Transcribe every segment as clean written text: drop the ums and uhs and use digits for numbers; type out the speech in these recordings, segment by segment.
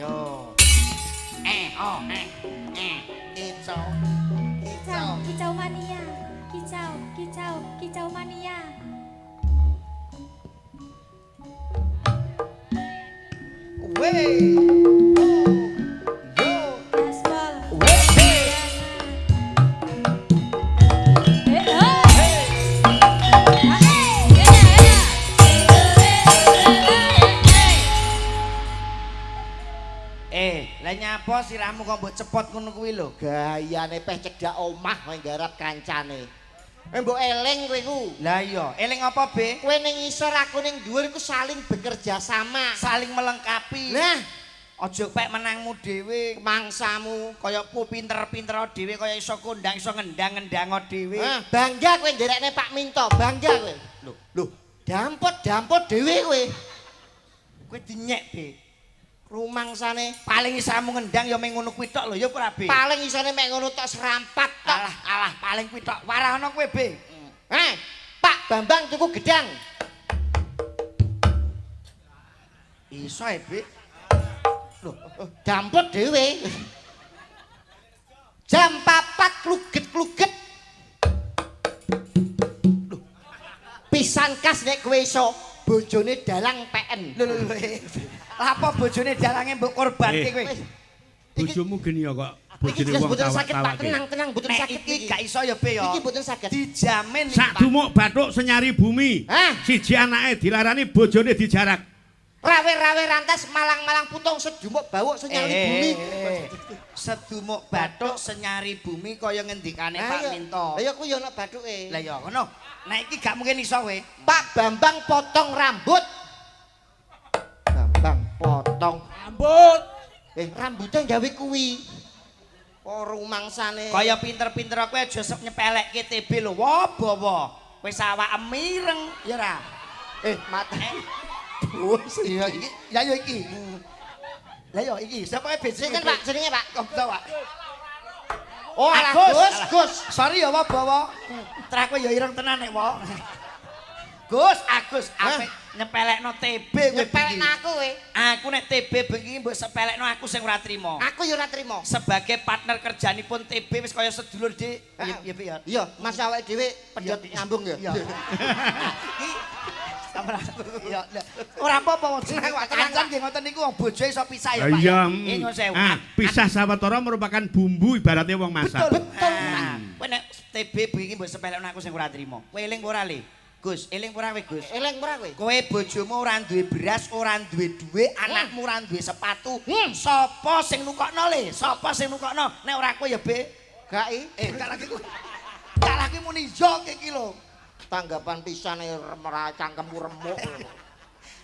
Ayo. Eh, oh, eh, eh. Kicau. Kicau, kicau mania. Kicau, kicau, kicau mania. Weh. Yo. Gaspol. Weh. Eh, oh. Eh, lah nyapa sirahmu kok mbok cepot ngono kuwi lho? Gayane peh cedhak omah kowe nggarap kancane. Kowe mbok eling kowe iku. Lah iya, eling apa, Be? Kowe ning isor aku ning dhuwur iku saling bekerja sama. Saling melengkapi. Nah, aja pek menangmu dhewe. Mangsamu Kaya ku pinter-pinter dhewe, kaya iso kondang, iso ngendang-ngendang dhewe. Ah, bangga kowe nderekne Pak Minto, bangga kowe. Lho, lho, dampot-dampot dhewe kowe. Kowe dinyek, Be. Rumangsane Paling isamu ngendang ya mung ngono kuwi tok lho, ya ora, Be? Paling isone mek ngono tok serampat tok. Alah, alah, paling kuwi tok. Warahno kowe, Be. Eh, Pak Bambang tuku gedang. Iso e, Be. Lho, dampot dhewe. Jam 4 kluget-kluget. Lho, pisan kas nek kowe iso bojone dalang PN. Lho lho lho. Lah apa bojone dalange mbok korbanke kowe? Bojomu geni ya kok Iki bojone jelas wong mboten saged Pak, tawak-tawake. tenang tenang mboten Nek saged iki gak iso ya, Be ya. Iki mboten saged. Dijamin iki, Sak Pak. dumuk bathuk senyari bumi. Hah? Siji anake dilarani bojone dijarak. Rawe-rawe rantas malang-malang putung sedumuk bawuk senyari bumi. Sedumuk bathuk senyari bumi kaya ngendikane Pak Minto. Lah ya kuwi ya ana bathuke. Lah ya ngono. Nek iki gak mungkin iso kowe. Pak Bambang potong rambut. Bambang potong Rambut. Rambutnya gawe kuwi. Oh, rumangsane. Kaya pinter-pinter kowe aja sep nyepelekke TB lho. Wah, bawa. Wis awake mireng ya ora. Mata. Wis iya iki. Ya yo iki. Lah yo iki, sapa BC? Sinten Pak jenenge Pak? Kok Pak? Oh, alah, Agus. Gus, Gus. Sorry ya, Wak, bawa. Trah kowe ya ireng tenan nek, Wak. Gus, Agus, apik nyepelekno TB kowe. Nyepelekno aku kowe. Aku nek TB bengi mbok sepelekno aku sing ora trimo. Aku ya ora trimo. Sebagai partner kerjanipun TB wis kaya sedulur, Dik. Iya, iya, ya. Iya, Mas awake dhewe pedhot nyambung ya. Iya. Iki iya, ora apa-apa wong jeneng kancan nggih ngoten niku wong bojo iso pisah ya, Pak. Iya. Nyuwun sewu. Ah, pisah sawetara merupakan bumbu ibaratnya wong masak. Betul. Betul. Kowe nek TB bengi mbok sepelekno aku sing ora trimo. Kowe eling ora, Le? Gus, eling ora kowe, Gus? Eling ora kowe? Kowe bojomu ora duwe beras, ora duwe dhuwit, anakmu ora duwe sepatu. Sapa sing nukokno, Le? Sapa sing nukokno? Nek ora kowe ya, Be. Gak i. Gak lagi kowe. Gak lagi muni yo iki lho. Tanggapan pisane cangkemmu remuk.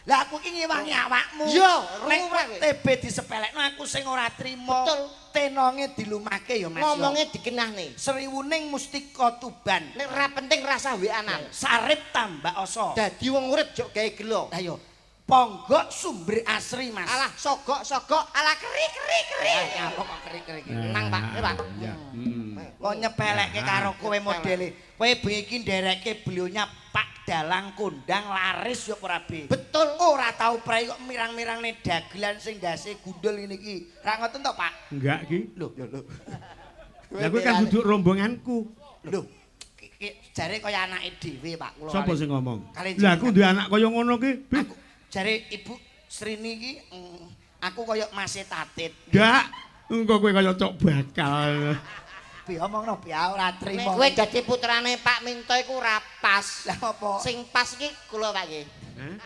Lah aku iki ngewangi awakmu. Iya, nek ora kowe. TB disepelekno aku sing ora trimo. Betul. Tenonge dilumake ya, Mas. Ngomonge dikenahne. Sriwuning Mustika Tuban. Nek ora penting rasa WA-nan. Sarip tambak oso. Dadi wong urip jok gawe gelo. Lah yo, Ponggok Sumber Asri, Mas. Alah sogok-sogok, alah keri keri keri. Apa kok keri-keri iki? Nang Pak, Pak. Iya. Kok nyepelekke karo kowe modele. Kowe bengi iki nderekke beliaunya Pak Dalang kondang laris yo ora, Be. Betul. Ora tau prei kok mirang-mirangne dagelan sing ndase gundul ngene iki. Ra ngoten to, Pak? Enggak ki. Lho, lho. Lah kowe kan duduk rombonganku. Lho, jare kaya anake dhewe, Pak. Kula Sapa sing ngomong? Kali Lah aku duwe anak kaya ngono ki. Aku jare Ibu Srini iki aku kaya Mase Tatit. Enggak. Engko kowe kaya cok bakal. Bi omongno bi ora Nek trimo. kowe dadi putrane Pak Minto iku ora pas. Lah apa? Sing pas iki kula Pak nggih. Hah?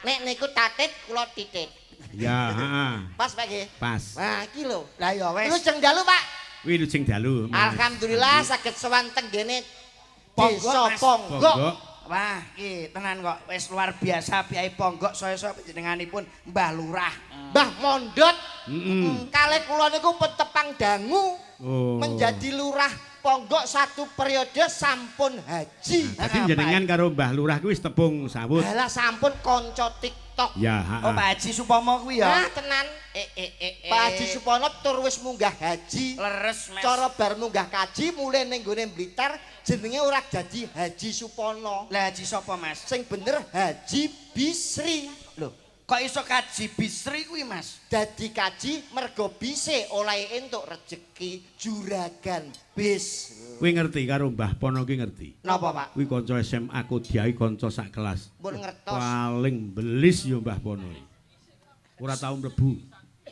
Nek niku tatit kula titit. Ya, heeh. Pas Pak nggih. Pas. Nah, iki lho. Lah ya wis. Wilujeng dalu Pak. Wilujeng dalu. Mas. Alhamdulillah saged sowan tenggene Ponggok, Desa Mas. Ponggok. Ponggok. Wah, iki tenan kok wis luar biasa piyai Ponggok saya-saya panjenenganipun Mbah Lurah. Mbah Mondot. Heeh. Kalih kula niku petepang dangu Oh. menjadi lurah Ponggok satu periode sampun haji. Dadi jenengan karo Mbah Lurah kuwi wis tepung sawut. Halah sampun kanca TikTok. Ya, heeh. Oh, Pak Haji Supomo kuwi ya. Nah, tenan. Pak Haji Supono tur wis munggah haji. Leres, Mas. Cara bar munggah kaji mulih ning gone Blitar jenenge ora dadi Haji Supono. Lah haji sapa, Mas? Sing bener Haji Bisri. Lho, Kok iso Kaji Bisri kuwi, Mas? Dadi kaji mergo bise oleh entuk rejeki juragan bis. Kuwi ngerti karo Mbah Pono ki ngerti. Napa, Pak? Kuwi kanca SMA Kodiai, kanca sak kelas. Pun ngertos. Paling belis ya Mbah Pono iki. Ora tau mlebu.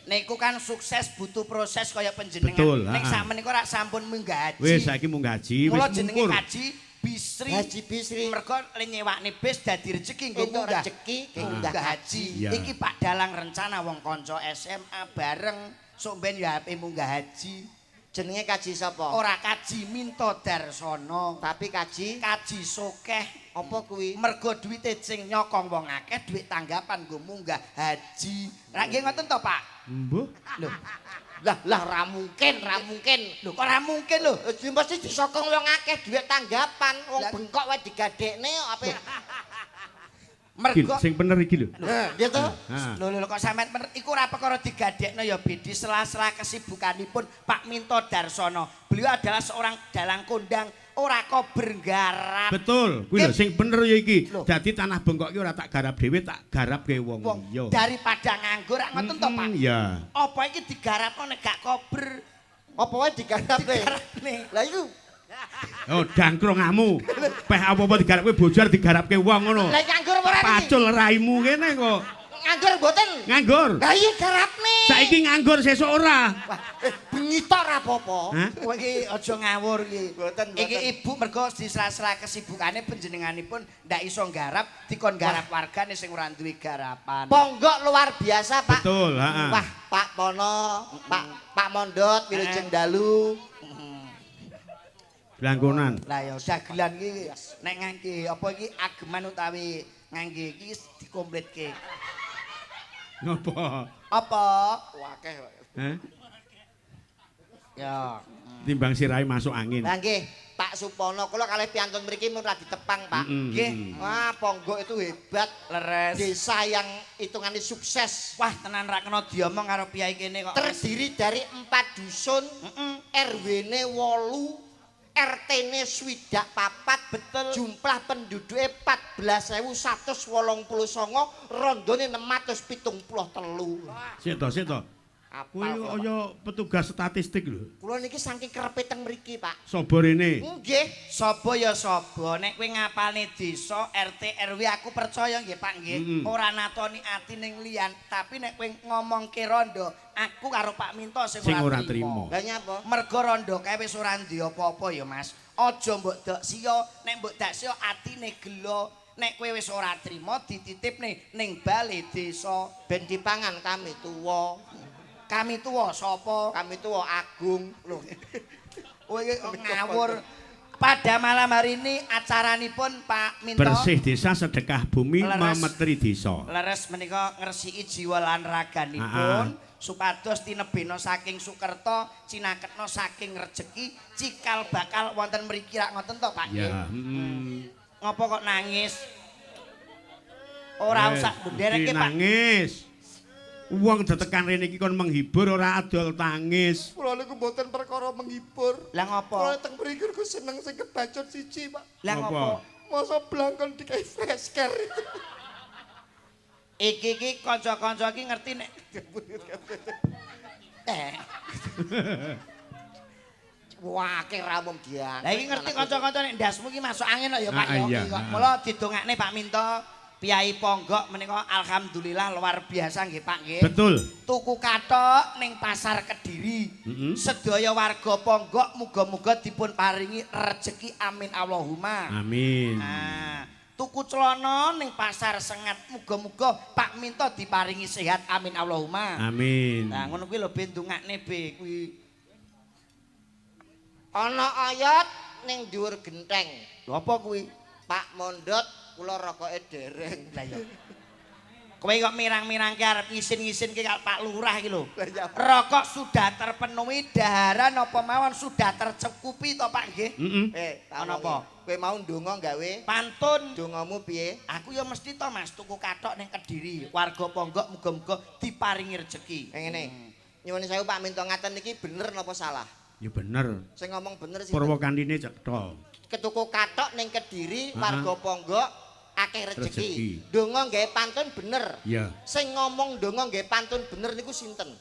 Niku kan sukses butuh proses kaya panjenengan. Betul, Nek ha. sak menika rak sampun munggah haji. Wis saiki munggah haji, wis Mula jenenge mungkur. Kaji Bisri. Haji Bisri. Mergo le nyewakne bis dadi rejeki nggo Entuk munggah. rejeki Nggo munggah haji. Iya. Iki Pak Dalang rencana wong kanca SMA bareng sok ben ya ape munggah haji. Jenenge kaji sapa? Ora Kaji Minto Darsono, Tapi kaji Kaji Sokeh. Apa kuwi? Mergo duwite sing nyokong wong akeh duit tanggapan nggo munggah haji. Ra nggih ngoten to, Pak? Mbuh. Lho, Lah lah ra mungkin, ra mungkin. Lho kok ora mungkin lho? Eh, mesti disokong wong akeh duit tanggapan, wong Lah- bengkok wae digadekne kok ape. Iki Mergo sing bener iki lho. Nah, gitu. Ha. Lho lho kok sampean iku ora perkara digadekno ya Bedi, sela-sela kesibukanipun Pak Minto Darsono. Beliau adalah seorang dalang kondang, ora kober nggarap. Betul, kuwi lho sing bener ya iki. Lho. Dadi tanah bengkok iki ora tak garap dhewe, tak garapke wong Wong liya. daripada nganggur rak ngoten to, Pak? Iya. Apa iki digarapno nek gak kober? Apa wae digarapne? Digarapne. Lah iku. Oh, dangkrongamu. Peh apa-apa digarapke bojo digarapke wong ngono. Lah nganggur apa ora iki? Pacul raimu kene kok. Nganggur mboten? Nganggur. Lah iya garapne. Saiki nganggur sesuk ora. Wah, bengi tok ora apa-apa. Hah? Kowe iki aja ngawur iki. Mboten, mboten. Iki ibu mergo di sela-sela kesibukane panjenenganipun ndak iso nggarap, dikon garap wargane sing ora duwe garapan. Ponggok luar biasa, Pak. Betul, heeh. Wah, Pak Pono, Pak Pak Mondot, Wilujeng Dalu. Blangkonan. Lah ya dagelan iki nek ngangge apa iki ageman utawi ngangge iki dikomplitke. Ngopo? Apa? Wakeh. Hah? Ya. Timbang sirahe masuk angin. Lah nggih, Pak Supono kula kalih piantun mriki mun ra ditepang, Pak. Nggih. Wah, Ponggok itu hebat. Leres. Desa yang hitungannya sukses. Wah, tenan ra kena diomong karo piyai kene kok. Terdiri dari 4 dusun, RW-ne 8, RT-ne 64, Betul. Jumlah penduduknya 14.189, rondone 673. Sik to, sik to. Apal Kuwi kula, Pak. kaya petugas statistik lho. Kula niki saking kerepe teng mriki, Pak. Sapa rene? Nggih. Sapa ya sapa, nek kowe ngapalne desa, RT, RW aku percaya nggih Pak nggih. Ora natoni ati ning liyan, tapi nek kowe ngomongke rondo, aku karo Pak Minto sing Sing ora ora trimo. Lah nyapa? Mergo rondo kae wis ora ndek apa-apa ya Mas. Aja mbok dok siya, nek mbok dak siya atine gelo. Nek kowe wis ora trimo dititipne ning bale desa. Ben dipangan kami tuwa. Kami tuwa sapa? Kami tuwa Agung. Lho. Kowe iki kok ngawur. Pada malam hari ini acaranipun Pak Minto Bersih desa, sedekah bumi, Leres. memetri desa. Leres menika ngresiki jiwa lan raganipun supados tinebena saking Sukerta cinaketna saking rejeki cikal bakal wonten mriki rak ngoten to Pak nggih. Ya, heeh. Ngopo kok nangis? Ora usah ndereke Pak. Nangis. Wong detekan rene iki kon menghibur ora adol tangis. Kula niku mboten perkara menghibur. Lah ngopo? Kula teng mriki niku seneng sing kebacut siji, Pak. Lah ngopo? Masa blangkon dikai fresh care itu. Iki iki kanca-kanca iki ngerti nek eh Wah, akeh ramum dia. Lah iki ngerti kanca-kanca nek ndasmu iki masuk angin kok ya Pak Ah, ya. iya. Iki kok. Mula didongakne Pak Minto Piyai Ponggok menika alhamdulillah luar biasa nggih Pak nggih. Betul. Tuku kathok ning pasar Kediri. Sedaya warga Ponggok muga-muga dipun paringi rejeki amin Allahumma. Amin. Nah, tuku celana ning pasar Sengat muga-muga Pak Minto diparingi sehat amin Allahumma. Amin. Nah, ngono kuwi lho ben ndongakne be kuwi. Ana ayat ning dhuwur genteng. Lho apa kuwi? Pak Mondot kula rokoke dereng. Lah iya. Kowe kok mirang-mirangke arep ngisin-ngisinke karo Pak Lurah iki lho. Lah iya. Rokok sudah terpenuhi, daharan apa mawon sudah tercukupi to Pak nggih? Heeh. Eh, Ana apa? Kowe mau ndonga gawe? Pantun. Dongamu piye? Aku ya mesti to Mas tuku kathok ning Kediri. Warga Ponggok muga-muga diparingi rejeki. Ngene. Nyuwun sewu Pak Minto ngaten niki bener napa salah? Ya bener. Sing ngomong bener sih. Purwakandine cetha. Ketuku kathok ning Kediri, Ah. warga Ponggok Akeh rejeki. Rejeki. Donga gawe pantun bener. Iya. Sing ngomong donga gawe pantun bener niku sinten?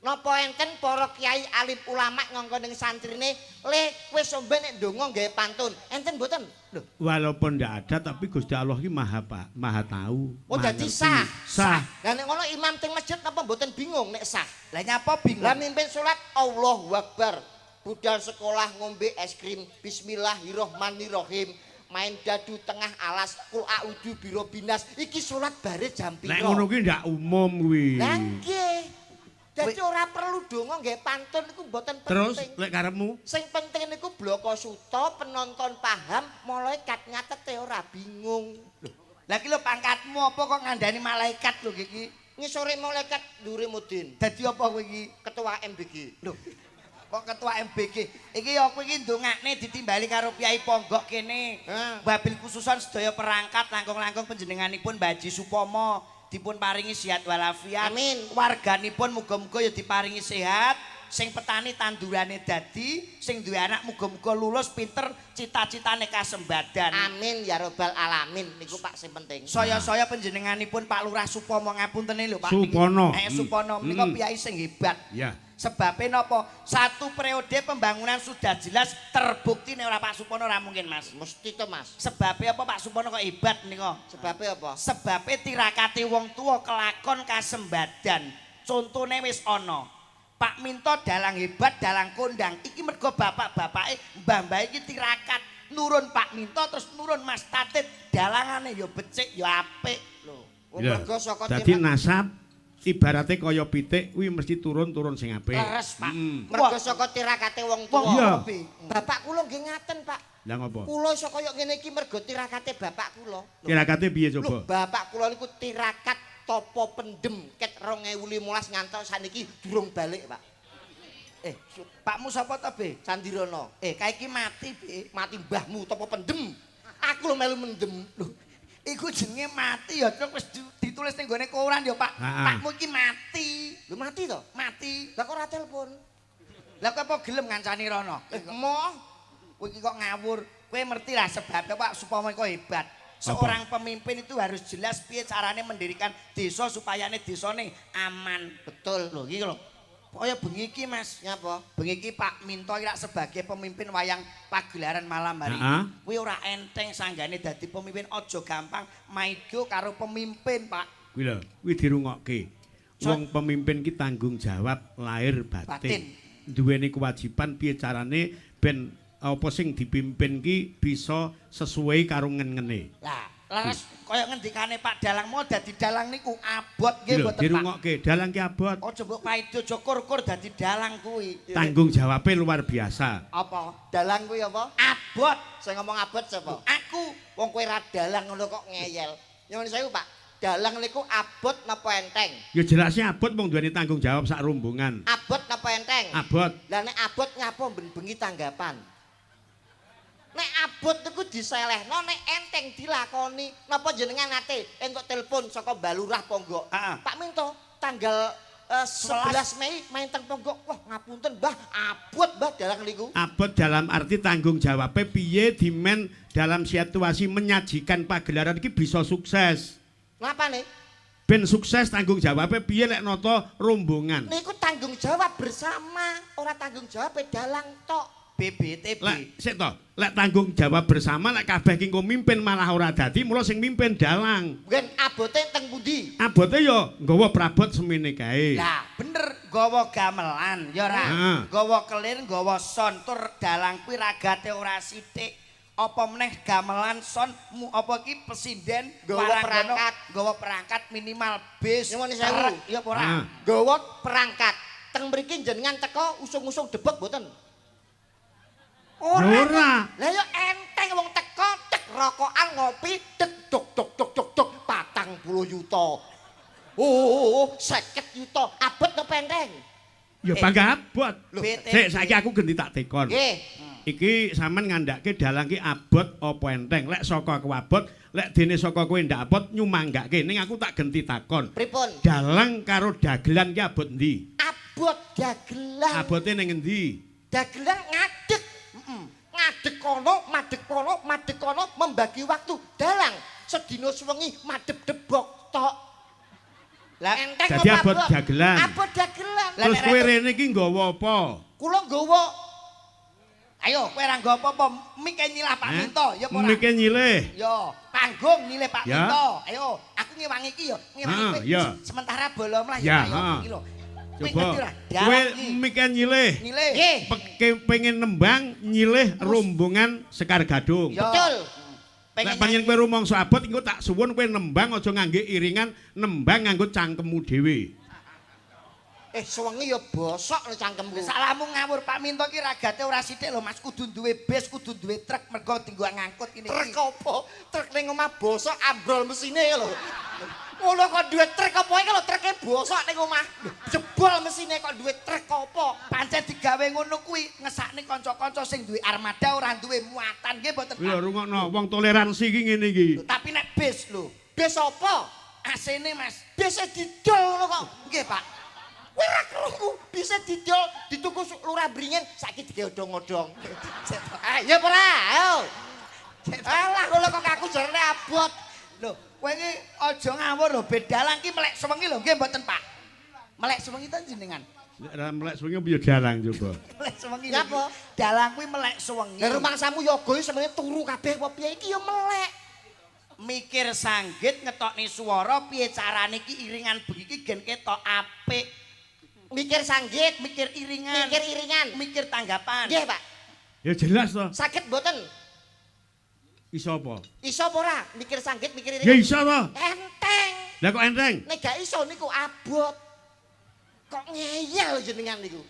Napa enten para kiai alim ulama ngongkon ning santrine, "Le, kowe sombe nek ndonga gawe pantun." Enten mboten? Lho, Walaupun ndak ada tapi Gusti Allah ki maha pak, maha tahu. Oh, maha dadi ngerti. sah. Sah. Lah nek ngono imam teng masjid napa mboten bingung nek sah? Lah nyapa bingung? Lah mimpin salat Allahu Akbar. Budal sekolah ngombe es krim. Bismillahirrahmanirrahim. Main dadu tengah alas. Qul a'udzu birabbinas. Iki salat bare jam piro? Nek ngono kuwi ndak umum kuwi. Lah nggih. Dadi ora perlu donga nggih pantun niku mboten penting. Terus lek karepmu? Sing penting niku bloko suta, penonton paham, malaikat nyatete ora bingung. Lah iki lho pangkatmu apa kok ngandani malaikat lho iki? Ngisore malaikat ndure mudin. Dadi apa kowe iki? Ketua MBG. Lho. Kok ketua MBG? Iki ya kowe iki ndongakne ditimbali karo Kyai Ponggok kene. Hah. Wabil khususan sedaya perangkat langkung-langkung panjenenganipun Mbah Haji Supomo dipun paringi sehat walafiat. Amin. Warganipun muga-muga ya diparingi sehat. Sing petani tandurane dadi, sing duwe anak muga-muga lulus pinter, cita-citane kasembadan. Amin ya robbal alamin niku Pak sing penting. Saya-saya panjenenganipun Pak Lurah Supomo, ngapuntene lho Pak. Supono. Supono menika piyai sing hebat. Ya. Sebabnya napa? Satu periode pembangunan sudah jelas terbukti nek ora Pak Supono ora mungkin, Mas. Mesti to, Mas. Sebabnya apa Pak Supono kok hebat nika? Sebabnya apa? Sebabnya tirakate wong tua kelakon kasembadan. Contone wis ana. Pak Minto dalang hebat, dalang kondang. Iki mergo bapak-bapake, mbah-mbah iki tirakat nurun Pak Minto terus nurun Mas Tatit. Dalangane ya becik ya apik lho. Oh, mergo saka Dadi nasab ibarate kaya pitik kuwi mesti turun-turun sing apik. Leres, Pak. Mergo saka tirakate wong Wong tuwa. Iya. Bapak kula nggih ngaten, Pak. Lah ngopo? Kula iso kaya ngene iki mergo tirakate bapak kula. Tirakate piye Lho, coba? bapak kula niku tirakat topo pendem ket 2015 ngantos saniki durung balik, Pak. Eh, Pakmu sapa to, Be? Candirono. Eh, kae iki mati, Be. Mati mbahmu topo pendem. Aku lho melu mendem. Lho, iku jenenge mati ya, Truk, wis ditulis ning gone koran ya, Pak. Pakmu iki mati. Lho mati to? Mati. Lah kok ora telepon? Lah kowe apa gelem ngancani rono? Eh, moh. Kowe iki kok ngawur. Kowe ngerti lah sebabnya Pak supaya kok hebat. Seorang pemimpin itu harus jelas piye carane mendirikan desa supaya ne desane aman. Betul. Lho iki lho. Kaya bengi iki, Mas. Nyapa? Bengi iki Pak Minto iki lak sebagai pemimpin wayang pagelaran malam hari. Kuwi ora enteng sanggane dadi pemimpin, aja gampang maido karo pemimpin, Pak. Kuwi lho, kuwi dirungokke. Wong pemimpin ki tanggung jawab lahir batin. Batin. Duweni kewajiban piye carane ben apa sing dipimpin ki bisa sesuai karo ngen-ngene. Lah, leres kaya ngendikane Pak Dalang mau dadi dalang niku abot nggih Lho, mboten, Pak. dirungokke, dalang ki abot. Aja mbok paido aja kur-kur dadi dalang kuwi. Tanggung jawabnya luar biasa. Apa? Dalang kuwi apa? Abot. Sing ngomong abot sapa? Aku. Wong kowe ra dalang ngono kok ngeyel. Nyuwun sewu, Pak. Dalang niku abot napa enteng? Ya jelasnya abot wong duweni tanggung jawab sak rombongan. Abot napa enteng? Abot. Lah nek abot ngapa ben bengi tanggapan? Nek abot niku diselehno, nek enteng dilakoni. Napa jenengan nate entuk telepon saka Balurah Ponggok? Heeh. Pak Minto, tanggal 11 Mei main teng Ponggok. Wah, ngapunten, Mbah, abot Mbah dalang niku. Abot dalam arti tanggung jawabnya piye dimen dalam situasi menyajikan pagelaran iki bisa sukses. Napa nih? Ben sukses tanggung jawabnya piye lek nata rombongan. Niku tanggung jawab bersama, ora tanggung jawab dalang tok. BBTB. Lek sik to, lek tanggung jawab bersama lek kabeh ki engko mimpin malah ora dadi, mula sing mimpin dalang. Mungkin abote teng pundi? Abote ya nggawa prabot semene kae. Lah, bener nggawa gamelan ya ora. Heeh. Nggawa kelir, nggawa son tur dalang kuwi ragate ora sithik. Apa meneh gamelan son mu apa iki pesinden Nggawa waranggana, perangkat. nggawa perangkat minimal bis. Nyuwun sewu. Truk, ya apa ora? Heeh. Nggawa perangkat. Teng mriki jenengan teko usung-usung debek mboten? Ora. Lah ya enteng wong teko tek rokokan ngopi dek dok dok dok dok dok 40 yuta. Oh, 50 yuta. Abot napa enteng? Ya bangga abot. BTB. Sik saiki aku genti tak tekon. Nggih. Iki sampean ngandhake dalang ki abot apa enteng? Lek saka aku abot, lek dene saka kowe ndak abot nyumanggake. Ning aku tak genti takon. Pripun? Dalang karo dagelan ki abot endi? Abot dagelan. Abote ning endi? Dagelan ngadeg. Ngadeg Ngadeg kono, madeg kono, madeg kono, membagi waktu. Dalang sedina sewengi madhep debok tok. Lah Enteng Dadi apa abot dagelan. Abot dagelan. Lah, Terus nek kowe rene iki nggawa apa? Kula nggawa. Ayo, kowe ora nggo apa-apa, mike nyilah Pak Eh? Minto, ya apa ora? Mike nyilih. Yo, panggung nyilih Pak Ya. Minto. Ayo, aku ngewangi iki yo, ngewangi Ha, kowe. ya. Sementara bolom lah Ya, ya, Pak, yo ha. iki lho. Kowe Coba. ngerti ora? Kowe Dalang iki. mike nyilih. Nyilih. Nggih. Pengen nembang nyilih rombongan Sekar Gadung. Yo. Betul. Pengen Lek panjen kowe rumangsa abot engko tak suwun kowe nembang aja ngangge iringan, nembang nganggo cangkemmu dhewe. Eh, suwengi ya bosok lho cangkemku. Salahmu ngawur Pak Minto ki ragate ora sithik lho Mas, kudu duwe bis, kudu duwe truk mergo dinggo ngangkut ini. Truk apa? Truk ning omah bosok ambrol mesine lho. Ngono kok duwe truk apa iki lho, truke bosok ning omah. Jebol mesine kok duwe truk apa? Pancen digawe ngono kuwi ngesakne kanca-kanca sing duwe armada ora duwe muatan nggih mboten Kuwi lho Pak. rungokno, wong toleransi iki ngene iki. Tapi nek bis lho, Bis apa? AC-ne Mas. Bise didol ngono kok. Nggih Pak. Kowe ora krungu, bise didol dituku Lurah Bringin saiki digawe odong-odong. Ah, iya apa ora? Ayo. Alah ngono kok aku jarene abot. Lho, kowe iki aja ngawur lho, bedalang ki melek sewengi lho nggih mboten Pak. Melek sewengi ta jenengan? Lek ora melek sewengi piye dalang coba. Melek sewengi. Nyapa? Lho. Dalang kuwi melek sewengi. Lah rumangsamu yoga iki semene turu kabeh apa piye iki ya melek. Mikir sanggit ngetokne swara piye carane iki iringan bengi iki gen ketok apik. Mikir sanggit, Mikir iringan. mikir iringan. Mikir tanggapan. Nggih, Pak. Ya jelas to. Saged mboten? Iso apa? Iso apa ora? Mikir sanggit, mikir Ya iringan. iso to. Enteng. Lah kok enteng? Nek gak iso niku abot. Kok ngeyel jenengan niku?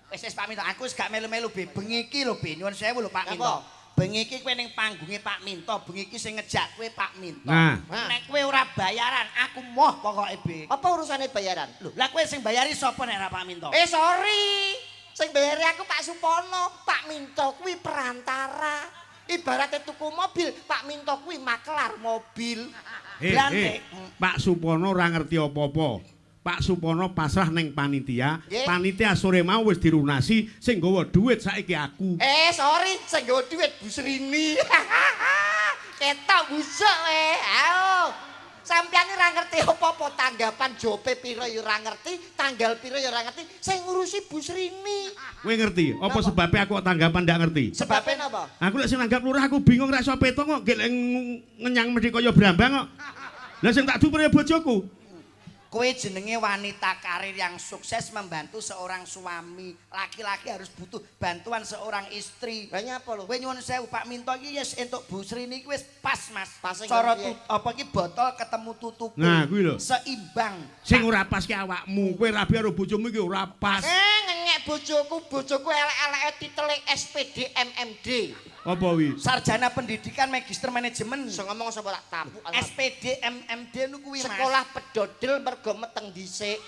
Wis wis Pak Minto, aku wis gak melu-melu be. Bengi iki lho be, nyuwun sewu lho Pak Napa? Minto. Bengi iki kowe ning panggunge Pak Minto, bengi iki sing ngejak kowe Pak Minto. Nah. Nah. Nek kowe ora bayaran, aku moh pokoke be. Apa urusane bayaran? Lho, lah kowe sing bayari sapa nek ora Pak Minto? Eh sorry. Sing bayari aku Pak Supono, Pak Minto kuwi perantara. Ibaratnya tuku mobil, Pak Minto kuwi makelar mobil. Eh, Blantik. Pak Supono ora ngerti apa-apa. Pak Supono pasrah ning panitia. Nggih. Panitia sore mau wis dilunasi, sing nggawa dhuwit saiki aku. Eh sorry, sing nggawa dhuwit Bu Srini. Ketok busuk eh. Ayo. Sampeyan ora ngerti apa-apa, tanggapan jope piro ya ora ngerti, tanggal piro ya ora ngerti, sing ngurusi Bu Srini. Kowe ngerti apa Napa? sebabnya aku kok tanggapan ndak ngerti? Sebabnya napa? Aku lek sing nanggap lurah aku bingung ra iso peto kok gek lek ngenyang mesti kaya brambang kok. Lah sing tak duper ya bojoku. Kowe jenenge wanita karir yang sukses membantu seorang suami. Laki-laki harus butuh bantuan seorang istri. Lah nyapa lho? Kowe nyuwun sewu Pak Minto iki wis entuk Bu Srini iki wis pas Mas. Pas sing Cara piye? apa iki botol ketemu tutup. Nah, kuwi lho. Seimbang. Sing ora pas ki awakmu, kowe rabi karo bojomu iki ora pas. Eh ngenyek bojoku, bojoku elek-eleke titele SPD MMD. Apa wi? Sarjana Pendidikan Magister Manajemen. Iso ngomong sapa tak tapuk. SPD MMD nu kuwi Mas. Sekolah pedodel mergo meteng dhisik.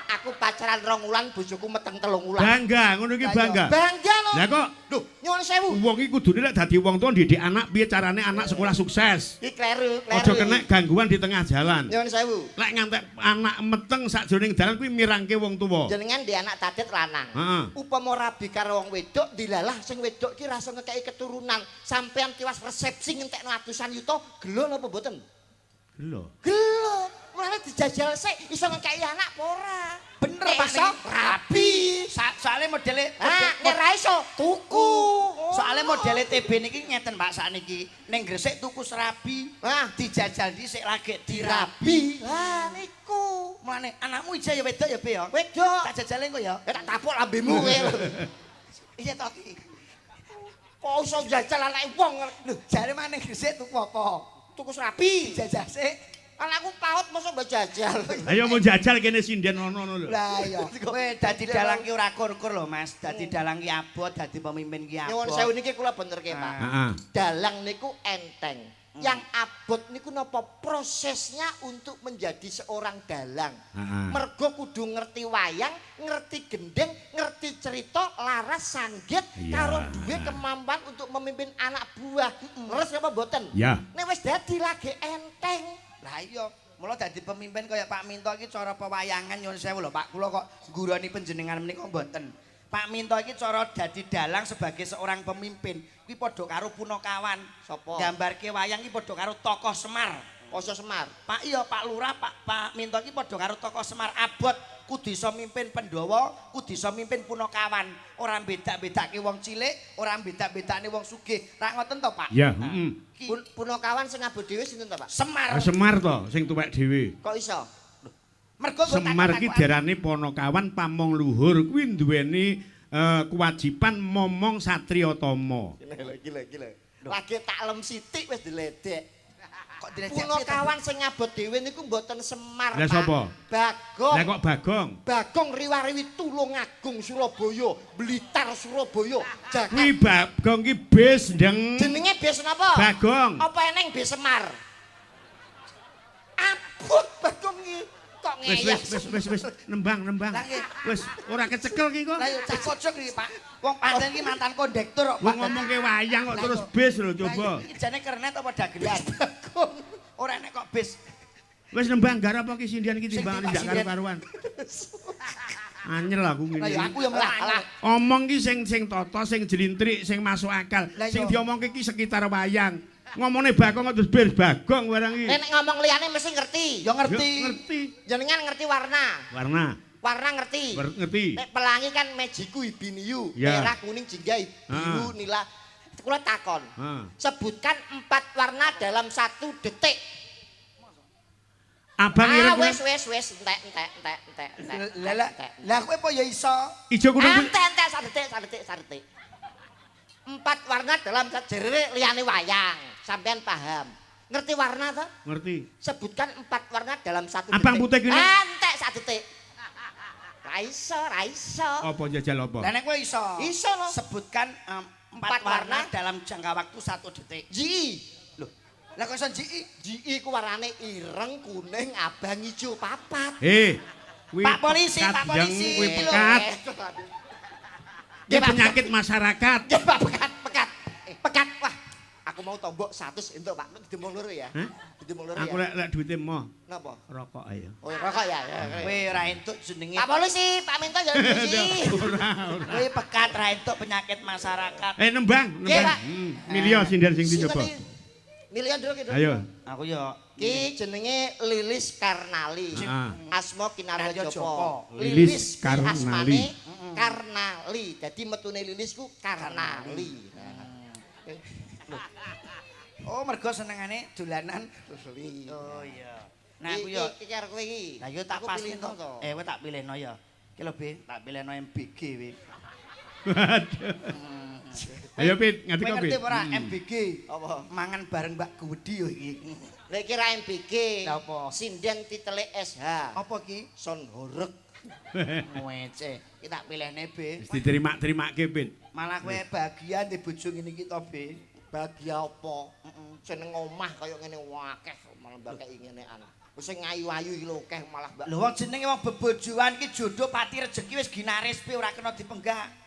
Aku pacaran 2 wulan, bojoku meteng 3 wulan. Bangga, ngono iki Lah iya. bangga. Bangga lho. Lah kok Duh, nyuwun sewu. wong iki kudune lek dadi wong tuwa ndidik anak piye carane anak sekolah sukses. Iki kleru, kleru. Aja kena gangguan di tengah jalan. Nyuwun sewu. Lek ngantek anak meteng sakjroning dalan kuwi mirangke wong tuwa. Jenengan di anak tadet lanang. Heeh. Upama rabi karo wong wedok dilalah sing wedok ki rasa ngekeki keturunan. Sampean tiwas resepsi ngentekno atusan yuta, gelo napa mboten? Lho. Gelo. Mulane dijajal sik iso ngekeki anak apa ora? Bener Nek Pak iso niki. rabi. Soale modele Ah, nek ra iso tuku. Soale modele TB niki ngeten Pak sakniki. Ning Gresik tuku serabi, Ah. dijajal dhisik lagi dirabi. Dirabi. Lah niku. Mulane anakmu ijeh ya wedok ya Be ya. Wedok. Tak jajale engko ya. Ya tak tapuk lambemu kowe. Iya to ki. Kok iso jajal anake wong? Lho, jare maneh Gresik tuku apa? Tuku serabi. Dijajal sik. Anakku PAUD mosok mbok jajal. Ayo mau jajal kene sinden ono ngono lho. Lah iya, kowe dadi dalang ki ora kur-kur lho Mas. Dadi dalang ki abot, dadi pemimpin ki abot. Nyuwun sewu niki kula benerke, Pak. Heeh. Dalang niku enteng. Yang abot niku napa prosesnya untuk menjadi seorang dalang. Mergo kudu ngerti wayang, ngerti gendeng, ngerti cerita, laras sanggit, karo duwe kemampuan untuk memimpin anak buah. Leres napa mboten? Ya. Nek wis dadi lagi enteng. Lah iya, mula dadi pemimpin kaya Pak Minto iki cara pewayangan nyuwun sewu lho Pak. Kula kok ngguroni panjenengan menika mboten. Pak Minto iki cara dadi dalang sebagai seorang pemimpin, kuwi padha karo punakawan. Sapa? Gambarke wayang iki padha karo tokoh Semar. Poso Semar. Pak iya, Pak Lurah, Pak Pak Minto iki padha karo tokoh Semar abot, kudu iso mimpin Pandhawa, kudu iso mimpin punakawan. Ora beda-bedake wong cilik, ora beda-bedakne wong sugih. Ra ngoten to, Pak? Ya, Nah, heeh. ki Punakawan sing ngabot dhewe sinten to, Pak? Semar. Ah, Semar to sing tuwek dhewe. Kok iso? Mergo nggo Semar ki takon-takonan. diarani Panakawan pamong luhur kuwi duweni kewajiban momong satriya tama. Gila gila gila. Lagi tak lem sithik wis diledek. Kok diledek piye to? Punakawan sing ngabot dhewe niku mboten Semar, Lah Pak. sapa? Bagong. Lah kok Bagong? Bagong riwa-riwi Tulungagung Surabaya, Blitar Surabaya, Jakarta. Kuwi Bagong ki bis ndeng. Jenenge bis napa? Bagong. Apa eneng bis Semar? Abot Bagong iki kok Wis ngeyel. wis wis wis wis nembang nembang. Lah nggih. Wis ora kecekel ki kok. Lah yo cah kocok iki, Pak. Wong pancen iki mantan kondektur kok, Pak. Wong ngomongke wayang kok Lah terus yo. bis lho Lah coba. iki jane kernet apa dagelan? Ora enek kok bis. Wis nembang garap apa ki sindian ki Sing timbangane di, Pak, ndak sinden. karu-karuan. Anyel aku Lah yo ngene. aku yo Lah, lah. malah. Omong ki sing sing tata, sing jlintrik, sing masuk akal, Lah sing yo. diomongke ki sekitar wayang. Ngomongne Bagong kok terus bis Bagong barang iki. Nek ngomong liyane mesti ngerti. Yo ngerti. Yo, ngerti. Jenengan ngerti warna. Warna. Warna ngerti. Ngerti. Nek pelangi kan mejiku ibiniu, Ya. merah, kuning, jingga, biru, Ah. nila. Kula takon. Ah. Sebutkan 4 warna dalam 1 detik. Abang Ah, ireng wis wis wis entek entek entek entek entek. Lah lah entek. lah kowe apa ya iso? ijo kuning. Ah, Entek entek sak detik sak detik sak detik. 4 warna dalam satu jerere liyane wayang. Sampean paham. Ngerti warna ta? Ngerti. Sebutkan 4 warna dalam 1 Abang detik. putih gini. Ah, entek sak detik. Ra iso, ra iso. Apa jajal apa? Lah nek kowe iso. Iso lho. Sebutkan empat Empat warna warna. dalam jangka waktu 1 detik. GI. Loh, lah kok iso jiki? GI ku warnane ireng, kuning, abang, ijo, papat. Eh, kuwi Pak polisi, pekat, Pak polisi. Jeng, kuwi Iki lho. pekat. Nggih, Kuwi Pak. penyakit masyarakat. Nggih, Pak, pekat, pekat. Pekat. Wah, aku mau tombok 100 entuk, Pak. Didemong loro ya. Hah? Didemong loro Aku ya. lek lek duwite moh Napa? rokok ayo. Oh, rokok ya. Ya, ya. Kowe ora entuk jenenge. Pak polisi, Pak Minto ya polisi. Ora, ora. Kowe pekat ra entuk penyakit masyarakat. Eh nembang, Nggih, nembang. Pak. Milio sinden sing dicoba. Milion dulu gitu. Ayo. Aku yo Ki jenenge Lilis Karnali. Ah. Asma Kinarya Kinarya Japa. Japa. Lilis Lilis kuwi Karnali. asmane Karnali. Dadi metune Lilis ku Karnali. Oh, mergo senengane dolanan. Lili. Oh iya. Nah aku yo iki karo kowe iki. Lah yo tak Aku pas pilihno to. to. Eh kowe tak pilihno ya. Iki lho Be, tak pilihno MBG we. Waduh. Ayo Pit, ngerti Kowe kok ngerti Pit. apa ora MBG? Apa? Mangan bareng Mbak Gwedi yo iki. Lek kira MBG. Lah apa? Sinden titele SH. Apa ki? Son horeg. Ngece. Iki tak pilihne Be. Wis diterima-terimake Pit. Malah kowe bahagia ndek bojo ngene iki to Be. Bahagia apa? Seneng omah kaya ngene akeh malah mbakeki ngenean. Wis sing ayu-ayu iki lho akeh malah mbak. Lho wong jenenge wong bebojoan iki jodoh pati rezeki wis ginaris Be ora kena dipenggak.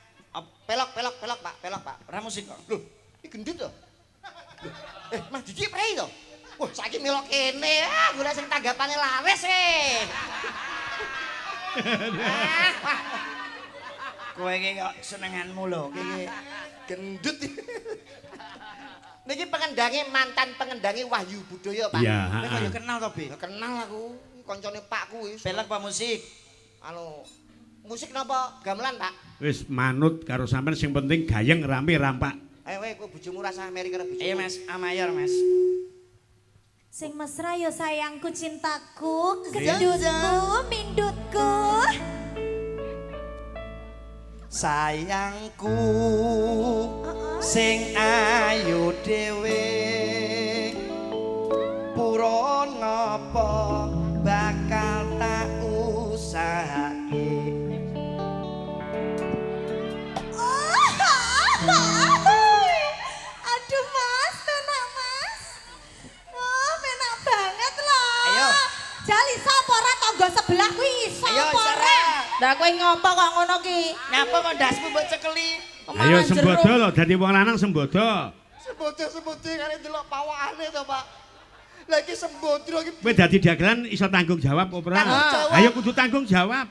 Pelok pelok pelok Pak, pelok Pak. Ora musik kok. Lho, iki gendut to. Lho, Mas Didi prei to? Wah, saiki melok kene. Ah, golek sing tanggapane laris e. Ah, wah, Kowe iki kok senenganmu lho. Iki gendut. Niki pengendange mantan pengendange Wahyu Budoyo, Pak. Iya, kowe kok yo heeh. kenal to Be. Ya kenal aku, koncone Pakku wis. Pelek apa musik? Anu, musik napa gamelan, Pak? Wis manut karo sampean sing penting gayeng rame rampak. Ayo kowe kowe bojomu rasah meri karo bojomu. Iya Mas, amayor Mas. Sing mesra yo sayangku cintaku, gendutku, mindutku. Sayangku sing ayu dhewe purun ngopo bakal tak usahake. Aduh Mas, penak Mas. Oh, penak banget loh. Ayo. Jal iso apa ora tangga sebelah kuwi iso Ayo apa ora? Sarah. Lah kowe ngopo kok ngono ki? Nyapa kok ndasmu mbok cekeli? Ayo sembodo lho, dadi wong lanang sembodo. Sembodo-sembodo kare delok pawakane to, Pak. Lah iki sembodro iki Kowe dadi dagelan iso tanggung jawab apa ora? Tanggung jawab. Ayo kudu tanggung jawab.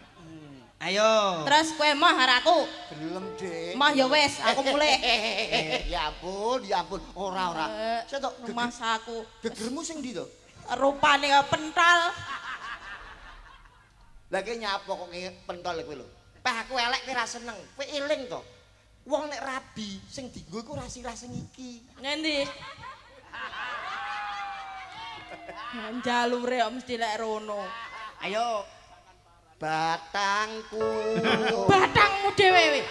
Ayo. Terus kowe moh karo aku. Gelem, Dik. Moh ya wis, aku mulih. Ya ampun, ya ampun. Ora, ora. Saya tok Rumah saku. Gegermu sing ndi to? Rupane kaya pentol. Lah ki nyapa kok pentol kowe lho. Peh aku elek kowe ra seneng. Kowe eling to. Wong nek rabi sing dienggo iku ora sirah sing iki. Ngendi? Jalure kok mesti lek rono. Ayo. Batangku. Batangmu dhewe wi.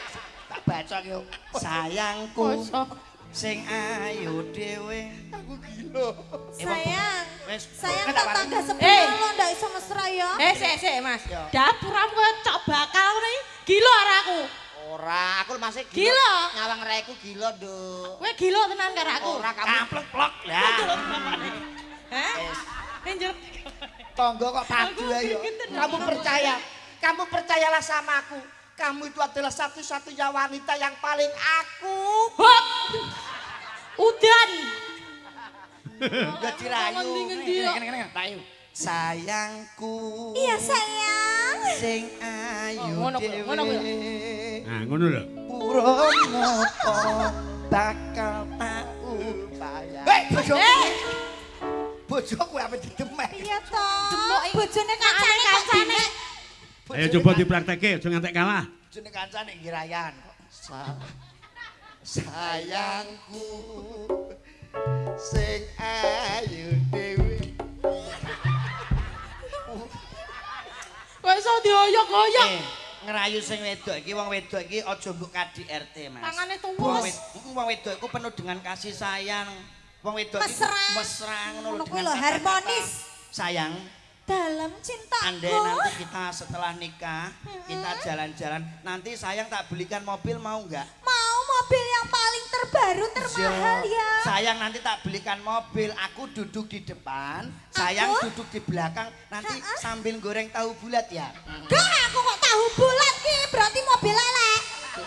Tak baca yo. Sayangku Basa. Sing ayu dhewe. Aku gila. Sayang. Wis. Sayang Wis, tak tetangga warai. sebelah lo ndak iso mesra ya. Eh, sik sik, Mas. Yo. Dapuramu kaya cok bakal ngene iki. Gila ora aku. Ora, aku masih Gila. Nyawang raiku gila, Nduk. Kowe gila tenan karo aku. Ora kamu. Kamplek plok lah. Hah? Wis. Enjur. Tangga kok padu ayo. Kamu percaya? Kamu percayalah sama aku. Kamu itu adalah satu-satunya wanita yang paling aku. Hop. Udan. Ya dirayu. Ngendi-ngendi kok. Ngene ngene tak ayu. Sayangku. Iya sayang. Sing ayu Oh, ngono kuwi, ngono kuwi. dhewe. Nah, ngono lho. Purun ngopo bakal tak Upaya. Hei, bojoku. Eh. Bojoku ape didemek. Iya toh. Demok iki. Bojone kancane kok Kancane. dinek. Ayo coba dipraktekke, aja ngantek kalah. Bojone kancane ngirayan kok. Sayangku sing ayu dhewe. Kok iso dioyok-oyok? Eh, ngerayu sing wedok iki wong wedok iki aja mbok KDRT, Mas. Tangane tuwus. Wong wedok iku penuh dengan kasih sayang. Wong wedok iki Mesra. mesra ngono lho Ngono kuwi dengan lho, kata-kata. harmonis. Sayang, Dalam cintaku. andai nanti kita setelah nikah, kita jalan-jalan, nanti sayang tak belikan mobil mau nggak? Mau mobil yang paling terbaru termahal ya. Sayang nanti tak belikan mobil, aku duduk di depan, sayang Aku? duduk di belakang, nanti sambil goreng tahu bulat ya. Gak aku kok tahu bulat ki berarti mobil elek.